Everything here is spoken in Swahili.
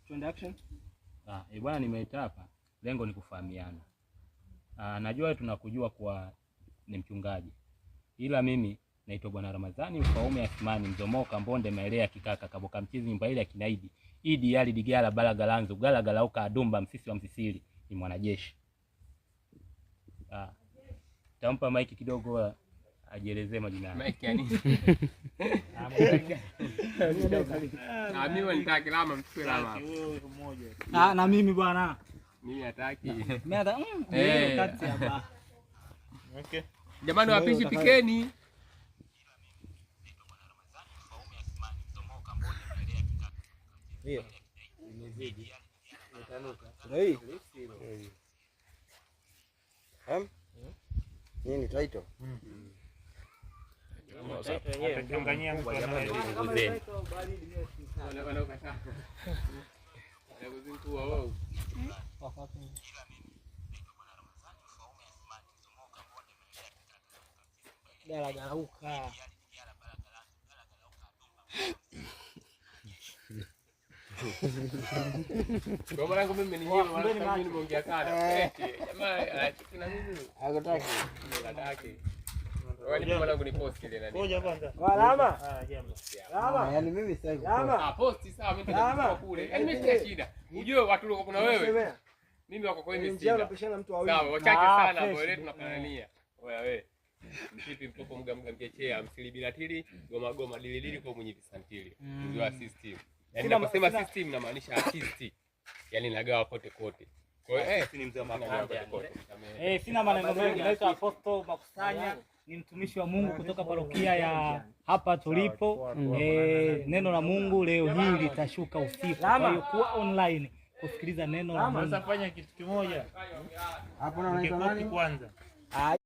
Twende action. Ah, bwana nimeita hapa, lengo ni kufahamiana. Ah, najua tunakujua kwa ni mchungaji. Ila mimi naitwa Bwana Ramadhani Mfaume Athmani Mzomoka Mbonde Maelea Kikaka Kaboka Mchizi nyumba ile ya Kinaidi Idi Yali Digala Bala Galanzu Gala Galauka Adumba Msisi wa Msisili ni mwanajeshi. Ah, tampa maiki kidogo ajielezee majina yake. Mike yani. Ah, mimi nitaki lama mchukue lama. Ah, na mimi bwana. Mimi hataki. Mimi hata Eh. kati hapa. Okay. Jamani wapishi pikeni. Ndio hii. Nini title? Atachanganyia mtu anaye. Punguzeni. Wanaokataa. Wanakuzingua wao. Gala galauka. Kwa maana mimi ni hiyo, maana mimi nimeongea sana. Eti, jamaa anacheki na mimi. Hakutaki. Hataki. Wewe ni mwanangu ni post ile nani. Ngoja kwanza. Walama. Ah, jambo. Lama. Yaani mimi sitaki. Ah, posti sawa, mimi nitakuchukua kule. Yaani mimi sina shida. Ujue watu wako kuna wewe. Mimi wako kwa mimi sina. Unapishana mtu wawili. Sawa, wachache Ah, sana fresh. ambao leo tunafanania. Wewe wewe. Mpipi mtopo mga mga mchechea, msili bila tili, goma goma dili dili kwa mwenye visantili. Mzee wa system. Yaani naposema system namaanisha artist. Yaani nagawa kote kote. Kwa hiyo Ni mzee wa nagawa kote kote. Eh, sina maneno mengi. Naitwa Apostle Makusanya, ni mtumishi wa Mungu kutoka parokia ya hapa tulipo. Neno la Mungu leo hii litashuka usiku. Kwa hiyo kuwa online kusikiliza neno la Mungu. Sasa fanya kitu kimoja. Hapo na unaitwa Ukikopi nani? kwanza. Ah.